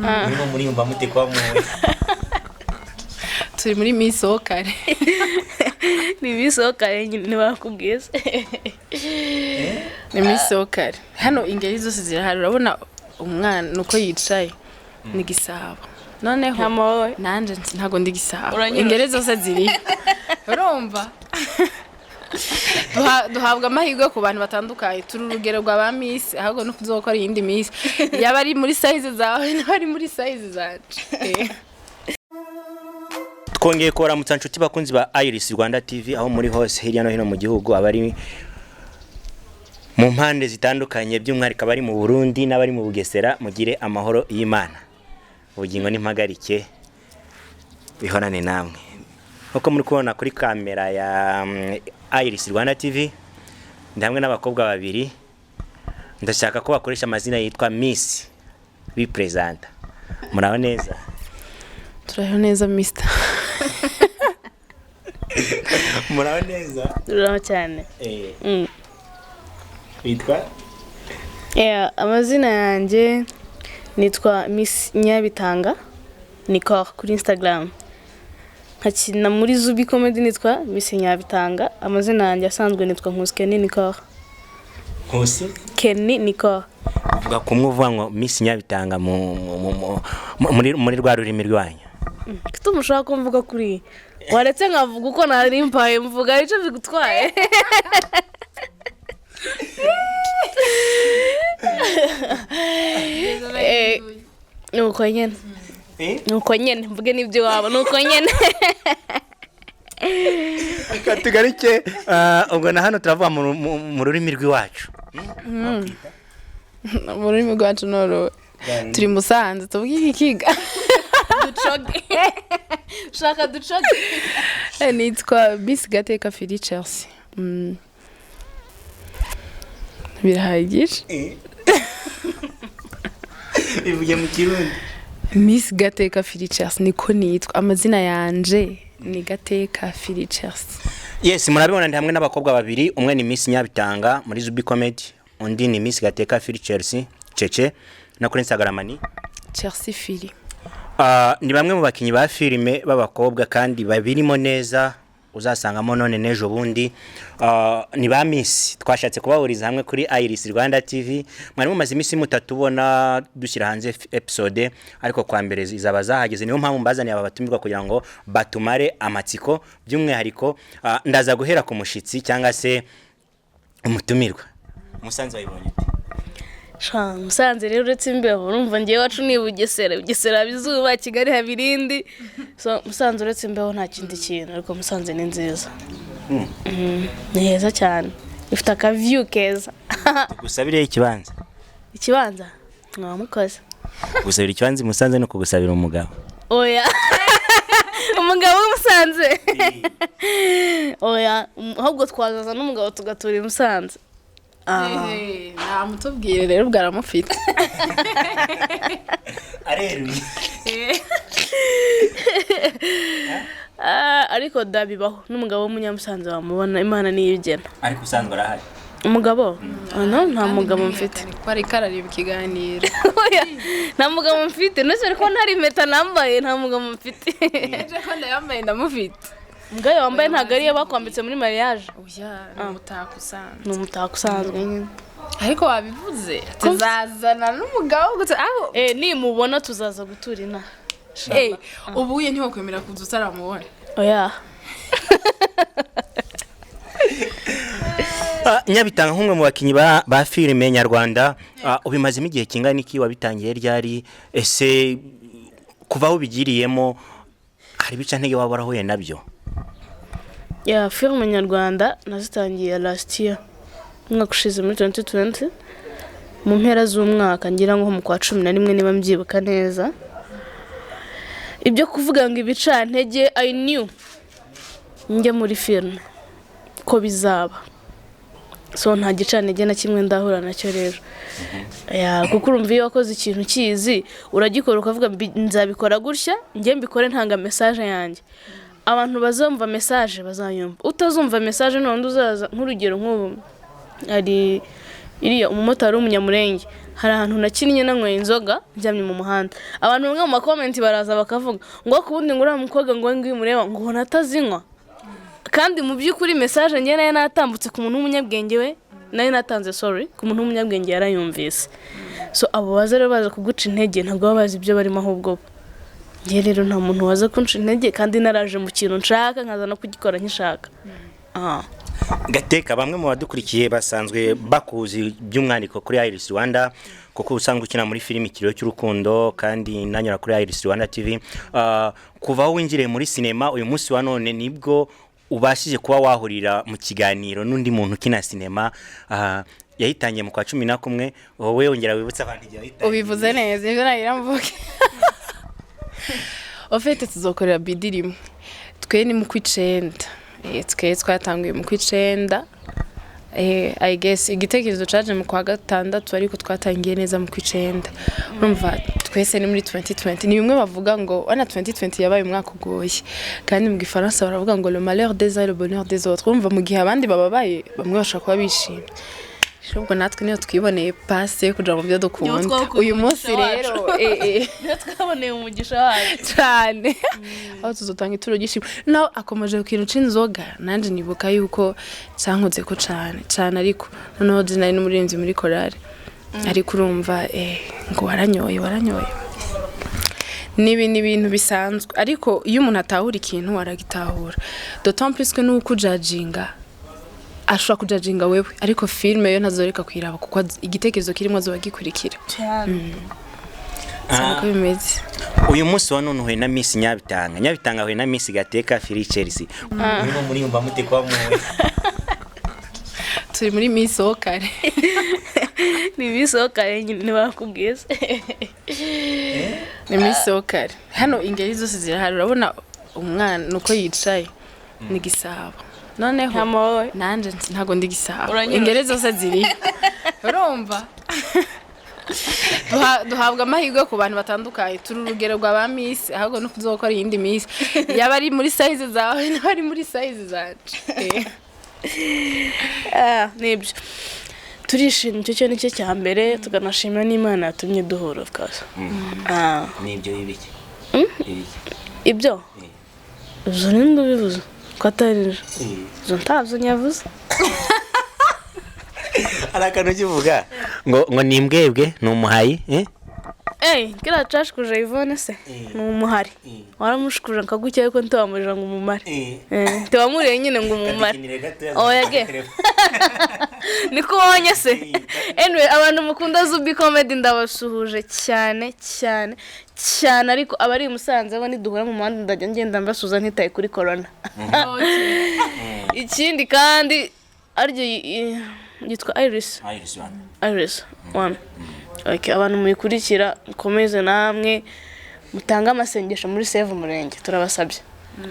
Murimo muriyumva mute kuba muwe? Turi muri Miss Okare. Ni bisohoka nyine, ntibakubwiye se? Ni Miss Okare. Hano ingeri zose zirahari. Urabona umwana nuko yicaye ni gisabo, noneho Hama wowe? Nanje ntago ndi gisabo. Uranyurusha. Ingeri zose ziri, urumva duhabwa amahirwe ku bantu batandukanye. Turi urugero rwa ba Miss, ahubwo no kuzokora iyindi Miss yaba ari muri size zawe n'abari muri size zanje. Twongeye kubaramutsa, nshuti bakunzi ba Iris Rwanda TV, aho muri hose hirya no hino mu gihugu, abari mu mpande zitandukanye, by'umwihariko abari mu Burundi n'abari mu Bugesera, mugire amahoro y'Imana, ubugingo n'impagarike bihorane namwe. Nkuko muri kubona kuri kamera ya Iris Rwanda TV, ndi hamwe n'abakobwa babiri. Ndashaka ko bakoresha amazina yitwa Miss bipresenta. Muraho neza? Turaho neza, mister. Muraho neza? Uraho cyane. Witwa? Yeah, amazina yanjye nitwa Miss Nyabitanga Nicole kuri Instagram, nkakina muri Zubi Comedy nitwa Miss Nyabitanga. Amazina yanjye asanzwe nitwa Nkusi Kenny Nicole. Nkusi? Kenny Nicole. Uvuga kumwe uvuga ngo Miss Nyabitanga muri rwa rurimi rwanyu. Kuko mushaka ko mvuga kuri waretse nkavuga uko nari mpaye mvuga, icyo bigutwaye? Nuko nyene, nuko nyene mvuge n'ibyo waba, nuko nyene. Reka tugaruke, ubwo na hano turavuga mu rurimi rw'iwacu. Mu rurimi rwacu noro turi Musanze, tuvuge iki kiga? Ducoge, ushaka ducoge. Nitwa Miss Gateka Fili Chelsea. Birahagije. Bivuge mu Kirundi. Miss Gateka Fili Chelsea niko nitwa, amazina yanje ni Gateka Fili Chelsea. Yes, murabibona ndi hamwe n'abakobwa babiri. Umwe ni Miss Nyabitanga muri Zubi Comedy, undi ni Miss Gateka Fili Chelsea Cece, no kuri Instagram ni Chelsea Fili. Ni bamwe mu bakinnyi ba filime b'abakobwa kandi babirimo neza, uzasangamo none n'ejo bundi. Ni ba Miss twashatse kubahuriza hamwe kuri Iris Rwanda TV. Mwari mumaze iminsi mutatubona dushyira hanze episode, ariko kwa mbere izaba zahageze. Niyo mpamvu mbazaniye aba batumirwa kugira ngo batumare amatsiko. By'umwihariko ndaza guhera ku mushitsi cyangwa se umutumirwa. Musanze wayibonye ute? Sha, Musanze rero uretse imbeho, urumva ngewe iwacu ni i Bugesera. Bugesera haba izuba, Kigali haba irindi. So Musanze uretse imbeho nta kindi kintu, ariko Musanze ni nziza. Ni heza cyane, ifite akaviyu keza. Tugusabire ikibanza. Ikibanza mwaba mukoze. Gusabira ikibanza i Musanze no kugusabira umugabo. Oya, umugabo w'i Musanze oya. Ahubwo twazaza n'umugabo tugatura i Musanze. Namutubwire rero ubwo aramufite. Areruye. Ah, ariko da bibaho, n'umugabo w'umunyamusanze wamubona, Imana niyo igena. Ariko usanzwe arahari? Umugabo? Ah, no, nta mugabo mfite. Ko ariko arareba ikiganiro. Oya, nta mugabo mfite. Nese ariko ntari impeta nambaye, nta mugabo mfite. Ejo ko ndayambaye, ndamufite. Umugabo wambaye ntabwo ariyo bakwambitse muri mariage. Oya, ni umutako usanzwe. Ni umutako usanzwe nyine. Ariko wabivuze tuzazana n'umugabo gusa aho. Eh, nimubona tuzaza gutura inaha. Ubu uye ntiwakwemera kuza utaramubona? Oya. Nyabitanga, nk'umwe mu bakinnyi ba filime nyarwanda, ubimazemo igihe kingana iki? Wabitangiye ryari? Ese kuva aho ubigiriyemo hari ibica ntege waba warahuye nabyo? Ya, filime nyarwanda nazitangiye last year, umwaka ushize muri 2020, mu mpera z'umwaka, ngira ngo mu kwa 11 niba mbyibuka neza. Ibyo kuvuga ngo ibicantege, I knew njya muri filime ko bizaba, so nta gicantege na kimwe ndahura nacyo rero. Ya, kuko urumva iyo wakoze ikintu ukizi, uragikora ukavuga nzabikora gutya, njye mbikore ntanga message yanjye, abantu bazumva message bazayumva, utazumva message none uzaza. Nk'urugero, nk'ubu hari Iriya umumotari w'umunyamurenge, hari ahantu nakinnye nanyweye inzoga ndyamye mu muhanda, abantu bamwe mu ma comments baraza bakavuga ngo ku wundi, ngo uriya mukobwa, ngo we nguyu mureba, ngo ubona atazinywa. Kandi mu by'ukuri message njye nayo natambutse ku muntu w'umunyabwenge, we nayo natanze, sorry, ku muntu w'umunyabwenge yarayumvise. So abo baza rero baza kuguca intege ntabwo baba bazi ibyo barimo. Ahubwo bo njye rero nta muntu waza kunca intege, kandi naraje mu kintu nshaka, nkaza no kugikora nkishaka. Ah. Gateka, bamwe mu badukurikiye basanzwe bakuzi by'umwihariko kuri Iris Rwanda, kuko usanzwe ukina muri filimi Ikiriyo cy'Urukundo, kandi nanyura kuri Iris Rwanda TV. Kuva aho winjiriye muri sinema, uyu munsi wa none nibwo ubashije kuba wahurira mu kiganiro n'undi muntu ukina sinema. Yayitangiye mu kwa 11. Wowe wongera wibutse abantu igihe yayitangiye. Ubivuze neza, ibyo nagira mvuge. Au fait, tuzokorera bidi rimwe, twe ni mu kw'icenda. Twe twatanguye mu kw'icenda. I guess igitekerezo caje mu kwa gatandatu, ariko twatangiye neza mu kw'icenda. Urumva twese ni muri 2020. Ni bimwe bavuga ngo wana 2020 yabaye umwaka ugoye, kandi mu gifaransa baravuga ngo "le malheur des uns, le bonheur des autres". Urumva mu gihe abandi bababaye, bamwe bashobora kuba bishimye. Ahubwo natwe niyo twiboneye passe yo kuja mu byo dukunda. Twakuye Uyu munsi umugisha rero wacu. Eh. Niyo twaboneye umugisha wacu. Cyane, aho tuzotanga ituro ry'ishimwe. Nawe akomeje ku kintu c'inzoga, nanje nibuka yuko cankoze ko cane cane, ariko noneho je nari n'umuririmbyi muri korali, ariko urumva ngo waranyoye, waranyoye, ni ibintu bisanzwe. Ariko iyo umuntu atahura ikintu aragitahura, d'autant plus que nuko ujajinga, ashobora kujajinga wewe, ariko filme yo ntazoreka kuyiraba, kuko igitekerezo kirimo azoba gikurikira. Siko bimeze. Uyu munsi wa none uhuye na Miss Nyabitanga, Nyabitanga ahuye na Miss Gateka Fili Chelsea. Murimo muriyumva mute kuba muhuye? Turi muri Miss Okare. Ni ibisohokare nyine, ntibakubwiye se? Ni Miss Okare. Hano ingeri zose zirahari. Urabona umwana nuko yicaye ni gisabo, noneho Hama wowe? Nanje ntago ndi gisabo. Uranyura. Ingeri zose ziri, urumva duhabwa amahirwe ku bantu batandukanye. Turi urugero rwa ba Miss, ahubwo no kuzokora iyindi Miss yaba ari muri size zawe n'aba ari muri size zacu. Ah, nibyo, turishimye, icyo cyo nicyo cya mbere, tukanashimira n'Imana yatumye duhura, of course. Ah, Nibyo ibiki? Ibiki? Ibyo ibyo ninde ubivuze ko atari ejo? Izo ntabyo nyavuze. Hari akantu ukivuga ngo ni imbwebwe, ni umuhayi, eh? Ey, kiriya cashikuje Yvonne se ni umuhari, waramushikuje akagukeye ko ntiwamurira ngo umumare. Eh, ntiwamuriye nyine ngo umumare. Oya ge, niko ubonye se? Anyway, abantu mukunda Zubi Comedy, ndabasuhuje cyane cyane cyane, ariko abari i Musanze bo niduhura mu muhanda ndajya ngenda mbasuhuza ntitaye kuri corona. Ikindi kandi aryo yitwa Iris. Iris Rwanda. Iris One. Okay, abantu muyikurikira mukomeze namwe mutange amasengesho muri Save Umurenge, turabasabye,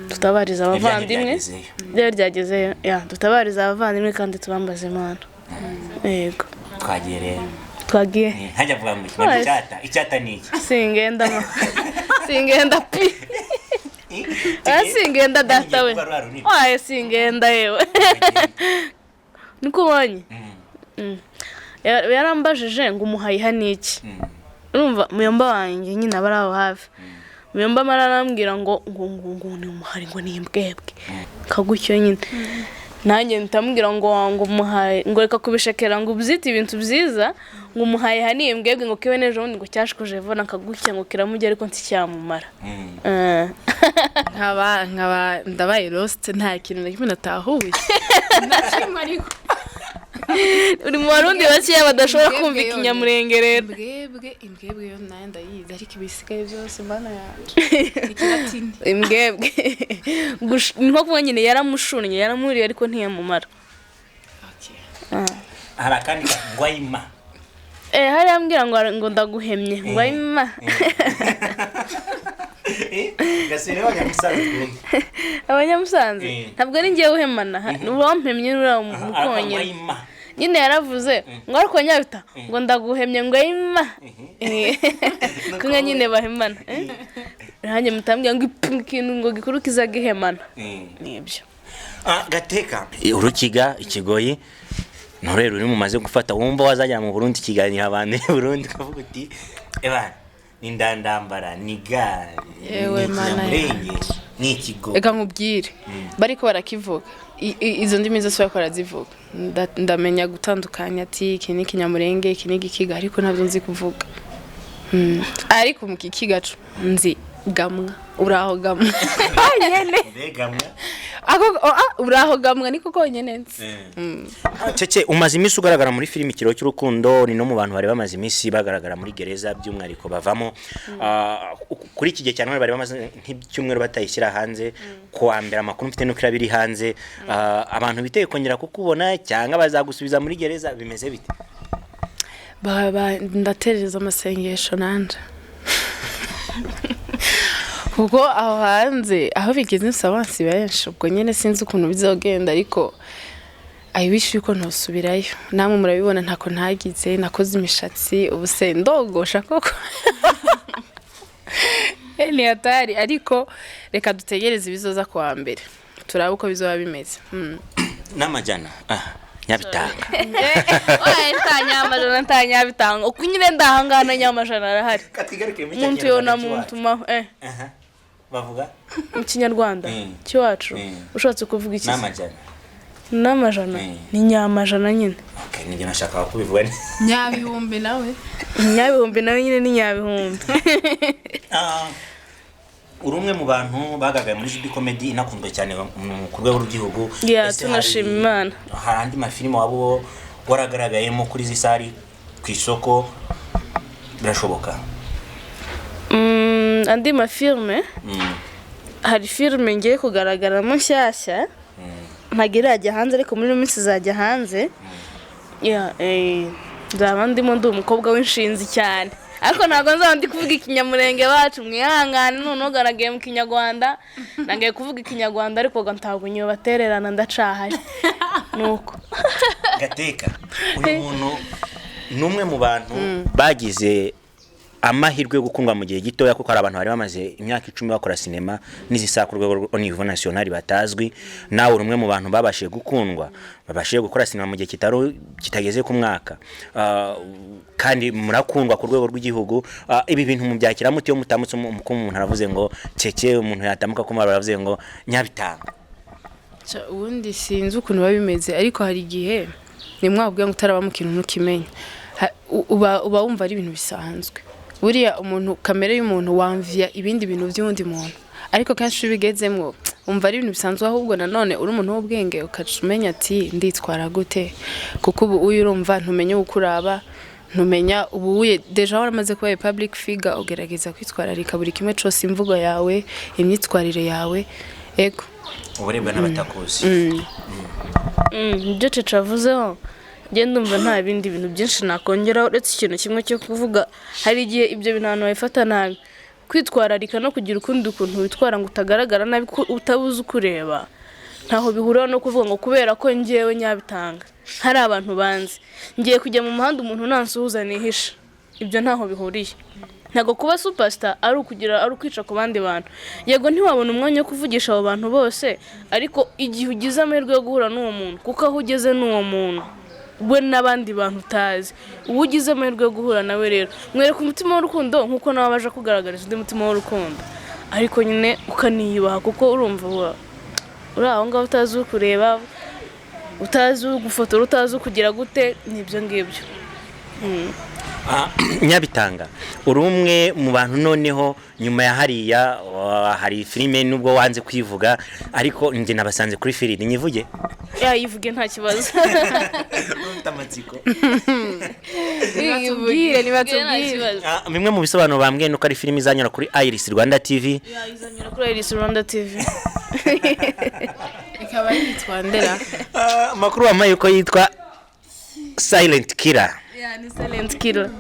tutabariza abavandimwe. Ryagezeyo. Ryari ryagezeyo ya, dutabariza abavandimwe kandi tubambaze Imana, yego. Twagiye rero. Twagiye. Ntajya avuga ngo iki icyata, icyata ni iki? Singenda ma, singenda pi. Oya, singenda data we. Oya, singenda yewe, niko ubonye. Yarambajije ngo umuhayiha ni iki? Urumva muyomba wanjye nyine aba ari aho hafi, muyomba amara arambwira ngo ni umuhari, ngo ni imbwebwe kagutyo nyine. Nanjye ndamubwira ngo umuhaye, ngo reka kubishekera, ngo ubyite ibintu byiza, ngo umuhaye ni imbwebwe, ngo kibe n'ejo bundi ngo cyashikuje vuba akagutya, ngo kiramujya ariko nticyamumara. Eh. Nkaba ndabaye lost, nta kintu na kimwe natahuye, na kimwe ariko. Uri mu Barundi bakeya badashobora Imbwebwe kumva yonyine. ikinyamurenge rero. Imbwebwe, imbwebwe yo nayo ndayizi, ariko ibisigaye byose, mbana yanjye, ikilatini. Imbwebwe. Ni nko kuvuga nyine yaramushunnye, yaramuriye ariko ntiyamumara. Hari akandi ngwayima. Eh, hariya ambwira ngo ndaguhemye, ngo ayima. Gasubire abanyamusanze twumve. Abanyamusanze. Eh. Ntabwo ari ngewe uhemana, uwampemye uriya mukonyine. Ngwayima. Nyine yaravuze ngo ariko nyabita ngo ndaguhemye, ngo ayima kumwe nyine bahemana. Eh? Nanjye mutambwira ngo ikintu ngo gikuru kiza gihemana, nibyo. Ah, Gateka, urukiga, ikigoyi. Nturere rurimi umaze gufata wumva wazajya mu Burundi ikiganiro abantu i Burundi ukavuga uti ebana ni ndandambara ni ga Yewe ni mana ikinyamurenge ni ikigo. Reka nkubwire, bariko barakivuga izo ndimi zose bariko barazivuga. Ndamenya gutandukanya ati iki ni ikinyamurenge, iki ni igikiga, ariko ntabyo nzi kuvuga. Ariko mu kikiga co nzi gamwa, uraho gamwa konyene. Mbegamwa. Ako uraho gamwa niko konyene nzi. Cece, umaze iminsi ugaragara muri filimi Ikiro cy'Urukundo, ni no mu bantu bari bamaze iminsi bagaragara muri gereza by'umwihariko bavamo. Kuri iki gihe cyane bari bamaze nk'icyumweru batayishyira hanze. Ku wa mbere amakuru mfite nuko iraba iri hanze. Abantu biteye kongera kukubona cyangwa bazagusubiza muri gereza, bimeze bite? Ndatereza amasengesho nanje kuko aho hanze aho bigeze mfise abansi benshi, ubwo nyene sinzi ukuntu bizogenda, ariko I wish yuko ntosubirayo. Namwe murabibona ntako ntagize, nakoze imishatsi, ubu se ndogosha koko? Ni hatari, ariko reka dutegereze ibizoza kuwa mbere turabe uko bizoba bimeze. N'amajana nyabitanga. Oya, nta nyamajana, nta nyabitanga, uko nyine ndahangana nyamajana arahari. Katigaruke muri cya Muntu yona Kinyarwanda muntu maho cy'iwacu. Aha. Bavuga Mu Kinyarwanda cy'iwacu ushatse kuvuga iki? N'amajana. N'amajana. Ni nyamajana nyine. Okay, nibyo nashakaga kubivuga. Nyabihumbi nawe. Nyabihumbi nawe nyine ni nyabihumbi. Uri umwe mu bantu bagaragaye muri Jubi Comedy inakunzwe cyane ku rwego rw'igihugu. Yeah, Ese tunashima Imana. Hari andi mafilime waba waragaragayemo kuri izi sari ku isoko, birashoboka? Andi mafilme, hari filime ngiye kugaragaramo nshyashya, ntabwo irajya hanze ariko muri ino minsi izajya hanze. Yeah, nzaba ndimo ndi umukobwa w'inshinzi cyane, ariko ntabwo nzaba ndi kuvuga ikinyamurenge bacu, mwihangane. Noneho garagaye mu Kinyarwanda, nangiye kuvuga Ikinyarwanda ariko ngo ntabwo nyobatererana, ndacahari nuko. Gateka, uyu muntu ni umwe mu bantu bagize amahirwe yo gukundwa mu gihe gitoya, kuko hari abantu bari bamaze imyaka 10 bakora sinema n'izisa ku rwego rwa niveau national batazwi. Nawe uri umwe mu bantu babashije gukundwa, babashije gukora sinema mu gihe kitari kitageze ku mwaka. Kandi murakundwa ku rwego rw'igihugu. Ibi bintu mubyakira mute iyo mutamutse ko umuntu aravuze ngo Cece, umuntu yatamuka ko baravuze ngo nyabitanga? Ca, ubundi sinzi ukuntu biba bimeze, ariko hari igihe ni mwabwiye ngo utaraba mu kintu ntukimenya. Uba wumva ari ibintu bisanzwe. Buriya umuntu, kamere y'umuntu, wamviya ibindi bintu by'undi muntu, ariko kenshi iyo ubigezemwo wumva ari ibintu bisanzwe. Ahubwo nanone uri umuntu w'ubwenge ukaca umenya ati nditwara gute, kuko ubu uyu urumva ntumenya uko uraba, ntumenya ubu uye déjà waramaze kuba a public figure, ugerageza kwitwararika buri kimwe cose, imvugo yawe, imyitwarire yawe, ego. Uburebwa n'abatakuzi. Ibyo Cece avuzeho njye ndumva nta bindi bintu byinshi nakongeraho uretse ikintu kimwe cyo kuvuga: hari igihe ibyo bintu abantu babifata nabi. Kwitwararika no kugira ukundi kuntu witwara ngo utagaragara nabi ko utabuze uko ureba, ntaho bihurira no kuvuga ngo kubera ko njyewe nyabitanga hari abantu banzi ngiye kujya mu muhanda umuntu nansuhuza nihisha. Ibyo ntaho bihuriye. Ntabwo kuba superstar ari ukugira, ari ukwica ku bandi bantu. Yego, ntiwabona umwanya wo kuvugisha abo bantu bose, ariko igihe ugize amahirwe yo guhura n'uwo muntu, kuko aho ugeze n'uwo muntu we n'abandi bantu utazi, uwo ugize amahirwe yo guhura nawe rero mwereka umutima w'urukundo nk'uko nawe abaje kugaragariza undi mutima w'urukundo, ariko nyine ukaniyubaha, kuko urumva uba uri aho ngaho utazi ukureba, utazi ugufotora, utazi ukugira gute, ni ibyo ngibyo. Nyabitanga, uri umwe mu bantu noneho nyuma ya hariya hari filime, nubwo wanze kwivuga, ariko njye nabasanze kuri filime, nyivuge? Yayivuge, nta kibazo. Ufite amatsiko. Nibatubwire, nibatubwire. Bimwe mu bisobanuro bambwiye nuko ari filime izanyura kuri Iris Rwanda TV. Izanyura kuri Iris Rwanda TV. Ikaba yitwa ndera? Amakuru wampaye uko yitwa Silent Killer. Yeah, ni Silent Killer.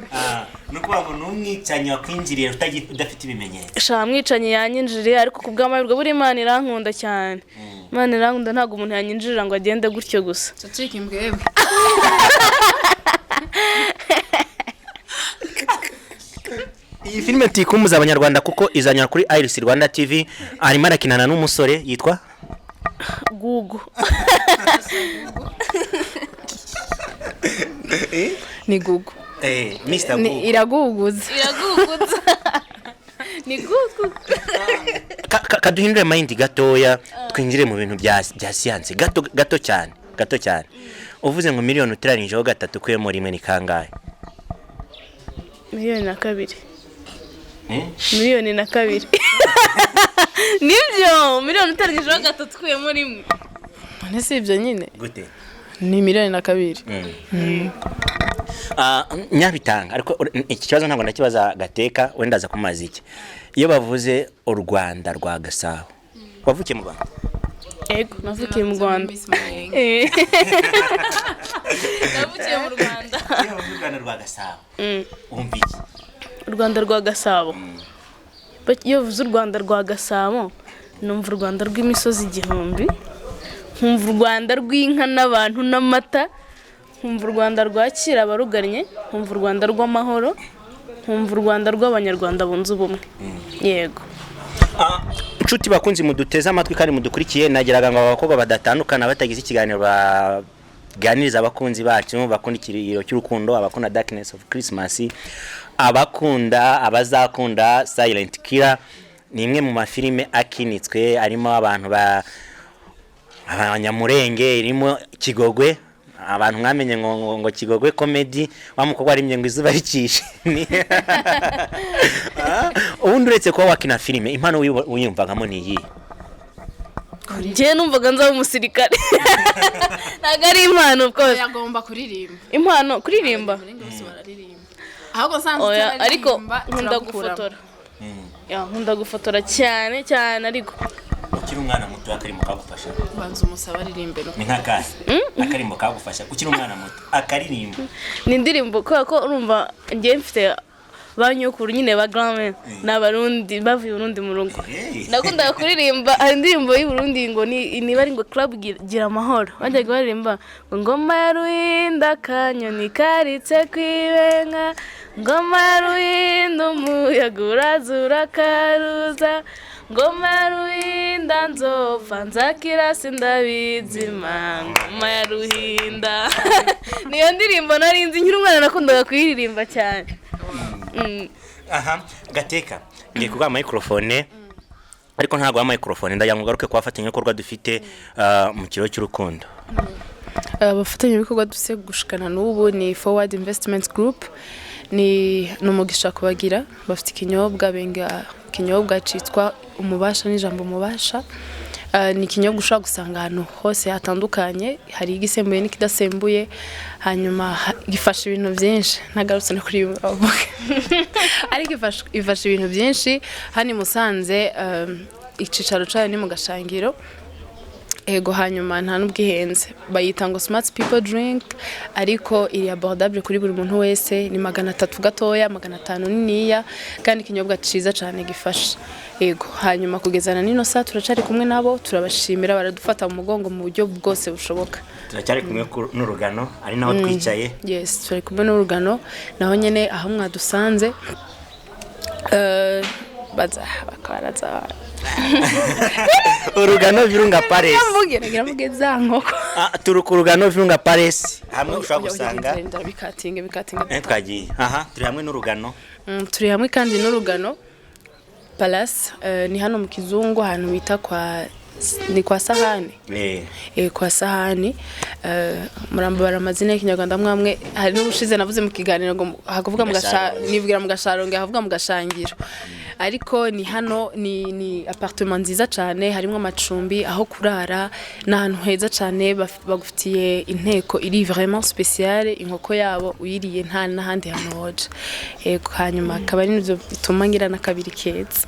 Ni ukuvuga ngo ni umwicanyi wakwinjiriye udafite ibimenyetso. Sha, mwicanyi yanyinjiriye, ariko ku bw'amahirwe buri Imana irankunda cyane. Imana irankunda, ntabwo umuntu yanyinjirira ngo agende gutyo gusa. Cacika imbwebwe. Iyi filime tuyikumbuza abanyarwanda kuko izanyura kuri Iris Rwanda TV. Arimo arakinana n'umusore yitwa Gugu. Ni Google. Mr. Ni- Google. Iraguguza. Iraguguza, ni Google. Kaduhindure mind gatoya, twinjire mu bintu bya siyanse gato gato cyane, gato cyane. Uvuze ngo miliyoni uteranyijeho gatatu ukuyemo rimwe ni kangahe? 1,000,002. 1,000,002 nibyo, miliyoni uteranyijeho gatatu ukuyemo rimwe. None si ibyo nyine? Gute? Ni 2,000,000. Ah, Nyabitanga, ariko iki kibazo ntabwo ndakibaza Gateka, wenda aza kumaza iki. Iyo bavuze u Rwanda rwa Gasabo, wavukiye mu Rwanda? Ego, navukiye mu Rwanda. Navukiye mu Rwanda. Iyo bavuze u Rwanda rwa Gasabo, wumva iki? U Rwanda rwa Gasabo. Iyo bavuze u Rwanda rwa Gasabo, numva u Rwanda rw'imisozi igihumbi, nkumva u Rwanda rw'inka n'abantu n'amata, nkumva u Rwanda rwakira abarugannye, nkumva u Rwanda rw'amahoro, nkumva u Rwanda rw'Abanyarwanda bunze ubumwe. Yego. Inshuti bakunzi muduteze amatwi kandi mudukurikiye, nagiraga ngo abakobwa badatandukana batagize ikiganiro baganiriza abakunzi bacu bakunda Ikiriro cy'Urukundo, abakunda Darkness of Christmas, abakunda, abazakunda Silent Killer. Ni imwe mu mafilime akinitswe, arimo abantu ba Abanyamurenge, irimo Kigogwe. Abantu mwamenye ngo Kigogwe Comedy, wa mukobwa arimye ngo izuba rikishe. Ubundi uretse kuba wakina filime, impano wiyumvagamo ni iyi? Njyewe numvaga nzaba umusirikare. Ntabwo ari impano, of course. Yagomba kuririmba. Impano kuririmba? Bose bararirimba, ahubwo nsanzwe Oya, ariko utaririmba, nkunda turagukuramo. gufotora. Ya, nkunda gufotora cyane cyane, ariko Ukiri umwana muto, akarimo kagufasha? Banza umusaba aririmbe no Ni nk'akahe akarimo kagufasha ukiri umwana muto, akaririmbo? Ni indirimbo, kubera ko urumva njyewe mfite ba nyokuru nyine, ba grand-mère, ni Abarundi bavuye i Burundi mu rugo. Nakundaga kuririmba, hari indirimbo y'i Burundi ngo ni niba ari ngo club Gira Amahoro, bajyaga baririmba ngo "Ngoma ya Ruhinda, kanyoni karitse kwibenga, ngoma ya Ruhinda, umuyaga uraza urakaruza, ngoma ya Ruhinda, nzopfa nzakira sindabizima, ngoma ya Ruhinda." Niyo ndirimbo nari nzi nkiri umwana, nakundaga kuyiririmba cyane. Aha Gateka, ngiye kuguha microphone, ariko ntabwo wa microphone, ndagira ngo ugaruke ku bafatanyabikorwa dufite mu Kiro cy'Urukundo. Abafatanyabikorwa dufite gushikana n'ubu ni Forward Investment Group. Ni umugisha kubagira, bafite ikinyobwa benga, ikinyobwa cyitwa Umubasha, n'ijambo Umubasha. Ni ikinyobwa ushobora gusanga ahantu hose hatandukanye, hari igisembuye n'ikidasembuye, hanyuma gifasha ibintu byinshi. Ntagarutse no kuri ibi bavuga, ariko ifasha ibintu byinshi. Hano i Musanze, icyicaro cyayo ni mu Gashangiro. Ego, hanyuma nta n'ubwihenze, bayita ngo smart people drink, ariko iri abordable kuri buri muntu wese. Ni 300 gatoya, 500 niniya, kandi ikinyobwa ciza cyane gifasha. Ego, hanyuma kugezana n'ino saa turacari kumwe nabo, turabashimira, baradufata mu mugongo mu buryo bwose bushoboka. Turacyari kumwe n'Urugano, ari naho twicaye. Yes, turi kumwe n'Urugano, naho nyene aho mwadusanze. Baza bakabaraza. Urugano Virunga Palace. Mvuge, nagira mvuge za nkoko. Ah, turi ku Rugano Virunga Palace, hamwe ushobora gusanga Bikatinge, bikatinge. Twagiye aha, turi hamwe n'Urugano. Turi hamwe kandi n'Urugano Palace, ni hano mu Kizungu, ahantu bita kwa, ni kwa Sahani. Kwa Sahani. Murambara amazina y'Ikinyarwanda mwamwe. Hari n'ubushize navuze mu kiganiro ngo hakuvuga mu gasha Gasharonge. Nibwira mu Gasharonge, havuga mu Gashangiro, ariko ni hano, ni appartement nziza cyane, harimo amacumbi, aho kurara, ni ahantu heza cyane. Bagufitiye inteko iri vraiment spéciale, inkoko yabo uyiriye nta n'ahandi hantu hoja. Yego, hanyuma akaba ari nivyo bituma ngira n'akabiri keza.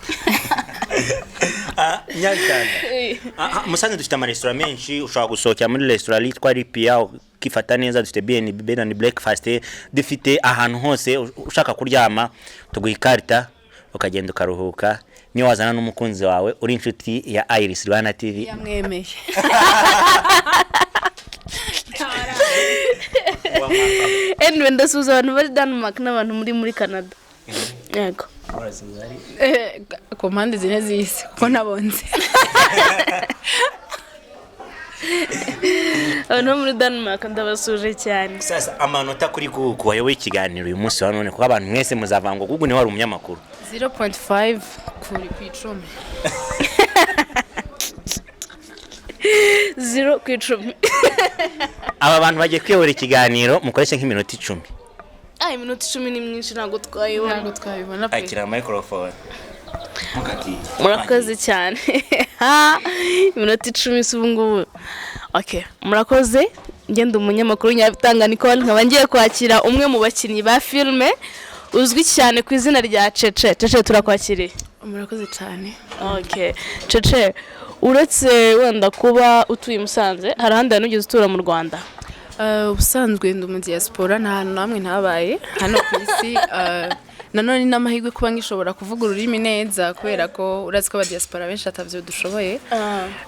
Ah, Nyabitanga. Musanze dufite amaresitora menshi, ushobora gusohokera muri resitora yitwa Ripia ukifata neza, dufite B&B, bed and breakfast, dufite ahantu hose. Ushaka kuryama tuguha ikarita ukagenda ukaruhuka, niyo wazana n'umukunzi wawe uri inshuti ya Iris Rwanda TV. Yamwemeye. Anyway, ndasuhuza abantu bari Denmark n'abantu muri Canada. Yego. Ku mpande zine z'isi, kuko nabonze. Abantu bo muri Denmark ndabasuje cyane. Sasa amanota kuri Gugu wayoboye ikiganiro uyu munsi wa none, kuko abantu mwese muzavanga ngo Gugu niwe wari umunyamakuru. 0.5 kuri ku 10. 0 ku 10. Aba bantu bagiye kuyobora ikiganiro, mukoreshe nk'iminota 10. Ah, iminota 10 ni myinshi, ntabwo twayibona. Ntabwo twabibona pe. Akira microphone. Ntukatiye. Murakoze cyane. Iminota 10 si ubu ngubu. Okay, murakoze. Ngenda umunyamakuru Nyabitanga Nicole, nkaba ngiye kwakira umwe mu bakinnyi ba filime uzwi cyane ku izina rya Cece. Cece, turakwakiriye. Murakoze cyane. Okay, Cece, uretse wenda kuba utuye i Musanze, hari ahandi hantu ugeze utura mu Rwanda? Ubusanzwe ndi mu diaspora, nta hantu namwe ntabaye hano ku isi. Nanone ni n'amahirwe kuba ngishobora kuvuga ururimi neza, kubera ko urazi ko abadiaspora benshi atavyo dushoboye.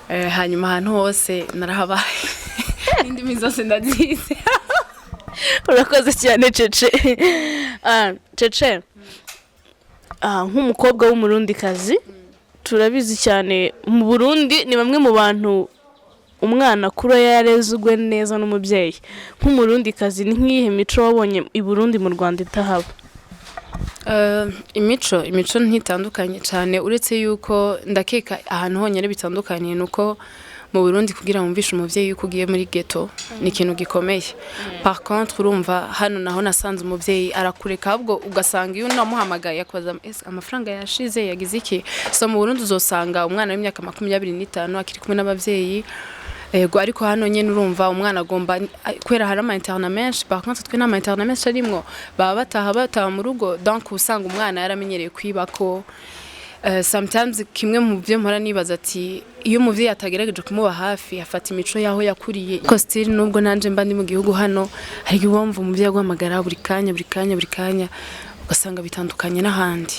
Hanyuma ahantu hose narahabaye, n'indimi zose ndazizi. Urakoze cyane, Cece. Ah, Cece, nk'umukobwa w'Umurundikazi, turabizi cyane mu Burundi ni bamwe mu bantu umwana akura yarezwe neza n'umubyeyi. Nk'Umurundikazi, ni nk'iyihe mico wabonye i Burundi mu Rwanda itahaba? Imico ntitandukanye cyane, uretse yuko ndakeka ahantu honyine bitandukanye ni uko mu Burundi kugira wumvishe umuvyeyi yuko ugiye muri ghetto ni ikintu gikomeye. Par contre, urumva hano naho nasanze umuvyeyi arakureka, ahubwo ugasanga iyo unamuhamagaye akubaza: "Ese amafaranga yashize, yagize iki?" So mu Burundi uzosanga umwana w'imyaka 25 akiri kumwe n'abavyeyi. Ego, ariko hano nyene urumva umwana agomba, kubera hari ama internat menshi. Par contre twe nta ma internat menshi arimwo, baba bataha mu rugo, donc usanga umwana yaramenyereye kwibako. Sometimes kimwe mu byo mpora nibaza ati iyo umuvyeyi atagerageje kumuba hafi, afata imico yaho yakuriye. Ko still nubwo nanje mba ndi mu gihugu hano, hari igihe wumva umuvyeyi aguhamagara buri kanya, buri kanya, buri kanya, ugasanga bitandukanye n'ahandi.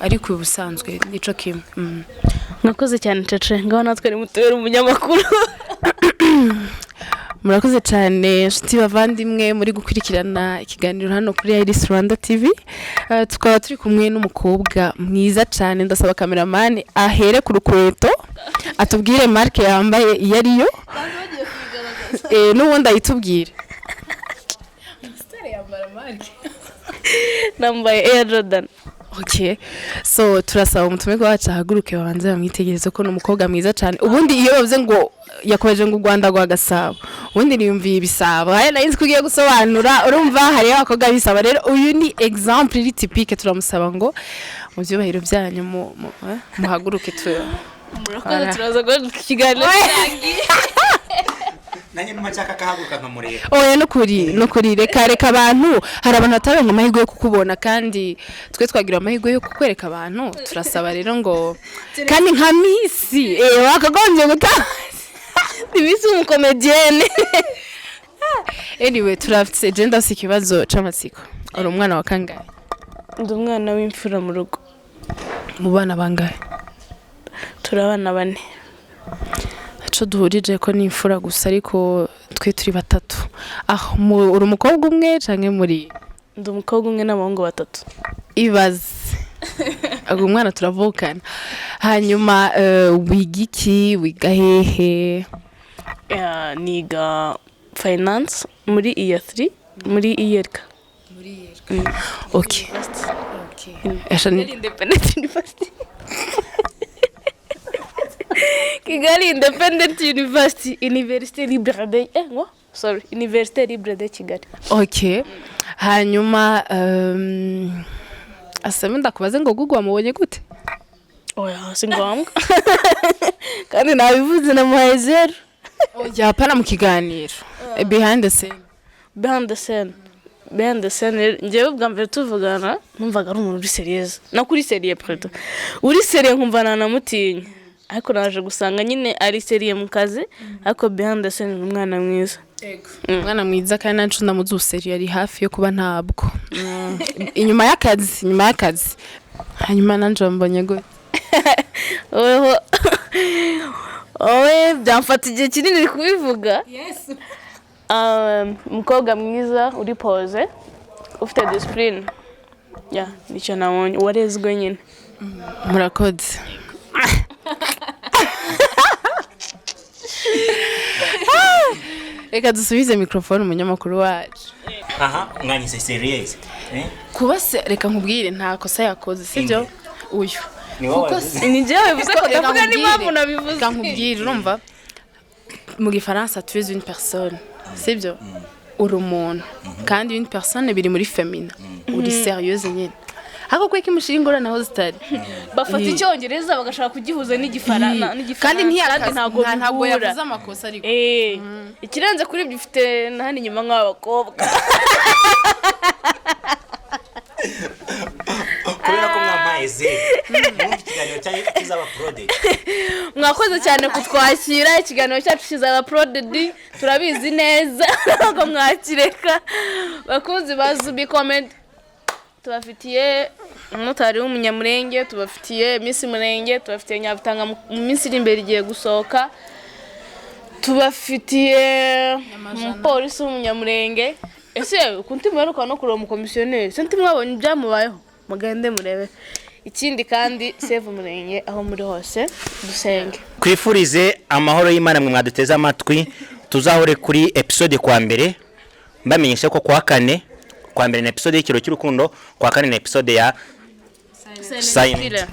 Ariko ubusanzwe nico kimwe. Mwakoze cyane, Cece. Ngaho natwe nimutubere umunyamakuru. Murakoze cyane, inshuti bavandimwe muri gukurikirana ikiganiro hano kuri Iris Rwanda TV. Tukaba turi kumwe n'umukobwa mwiza cyane. Ndasaba cameraman ahere ku rukweto atubwire marque yambaye iyo ariyo, n'ubundi ayitubwire. Nambaye Air Jordan. Okay. So turasaba umutumirwa wacu ahaguruke, babanze bamwitegereze ko ni umukobwa mwiza cyane. Ubundi iyo bavuze ngo yakomeje ngo u Rwanda rwa Gasabo, ubundi niyumviye ibisabo. Haya, nari nzi ko ugiye gusobanura. Urumva hariyo abakobwa bisaba, rero uyu ni exemple iri typique. Turamusaba ngo mu byubahiro byanyu muhaguruke tu. Murakoze, turaza guha ikiganiro kirangiye. Nanjye numa nshaka kahaguruka nkamureba. Oya, nukuri, reka abantu, hari abantu bataronka amahirwe yo kukubona, kandi twe twagira amahirwe yo kukwereka abantu. Turasaba rero ngo kandi nka miss wakagombye gutanga. Ni miss w'umukomediyene. Anyway, turafite, je ndafise ikibazo c'amatsiko. Uri umwana wa kangahe? Ndi umwana w'imfura mu rugo. Mu bana bangahe? Turi abana bane. Ico duhurije ko ni imfura gusa, ariko twe turi batatu. Aho uri umukobwa umwe canke muri? Ndi umukobwa umwe n'abahungu batatu. Ibaze ubwo umwana turavukana. Hanyuma wiga iki, wiga hehe? Niga finance muri year 3 muri ULK. Okay. Esha ni Independent University, Kigali Independent University, Université Libre de ngo sorry, Université Libre de Kigali. Okay. Hanyuma asame ndakubaze ngo Google wamubonye gute? Oya, si ngombwa, kandi nabivuze, namuhaye 0. Oya, hapana, mu kiganiro. Behind the scene. Behind the scene, behind the scene rero, njyewe bwa mbere tuvugana numvaga ari umuntu uri sérieuse, no kuri sérieux plutôt, uri sérieux, nkumva nanamutinya, ariko naje gusanga nyine ari sérieux mu kazi, ariko behind the scene ni umwana mwiza. Umwana mwiza, kandi nacu ndamuzi useri yari hafi yo kuba ntabwo. Inyuma y'akazi, inyuma y'akazi. Hanyuma nanje wambonye gute? Weho wowe byamfata igihe kinini kubivuga. Umukobwa mwiza, uri posé, ufite discipline, ya nicyo nabonye, warezwe nyine. Murakoze. Reka dusubize microphone umunyamakuru wacu. Aha mwanyise sérieuse, eh? Kuba se, reka nkubwire, nta kosa yakoze, sibyo uyu? Ni wowe Kuko wabivuze. Ni njyewe bivuze ko Reka ndavuga nkubwire. n'impamvu nabivuze. Reka nkubwire, urumva mu Gifaransa tu es une personne, sibyo? Uri umuntu, kandi une personne biri muri féminin. Uri sérieuse nyine, ariko kuko imushyira ingorane aho zitari. Bafata Icyongereza bagashaka kugihuza n'igifaransa, kandi ntiyakaze, ntabwo ntabwo bihura. Yavuze amakosa ariko. Ikirenze kuri ibyo, ufite na hano inyuma nk'abakobwa. Kubera ko mwampaye zeru, mwumva ikiganiro cyanyu kizaba uploaded. Mwakoze cyane kutwakira. Ikiganiro cyacu kizaba uploaded, turabizi neza, ntabwo mwakireka. Bakunzi ba Zuby Comedy, tubafitiye umumotari w'Umunyamurenge, tubafitiye Miss Murenge, tubafitiye Nyabutanga mu minsi iri imbere igiye gusohoka, tubafitiye umupolisi w'Umunyamurenge. Ese ukuntu muheruka no kureba umukomisiyoneri, se ntimwabonye ibyamubayeho? Mugende murebe. Ikindi kandi, save Umurenge aho muri hose, dusenge. Twifurize amahoro y'Imana mwe mwaduteze amatwi. Tuzahure kuri episode kwa mbere. Mbamenyesha ko kwa kane, kwa mbere ni episode y'ikiro cy'urukundo, kwa kane ni episode ya Silent Killer.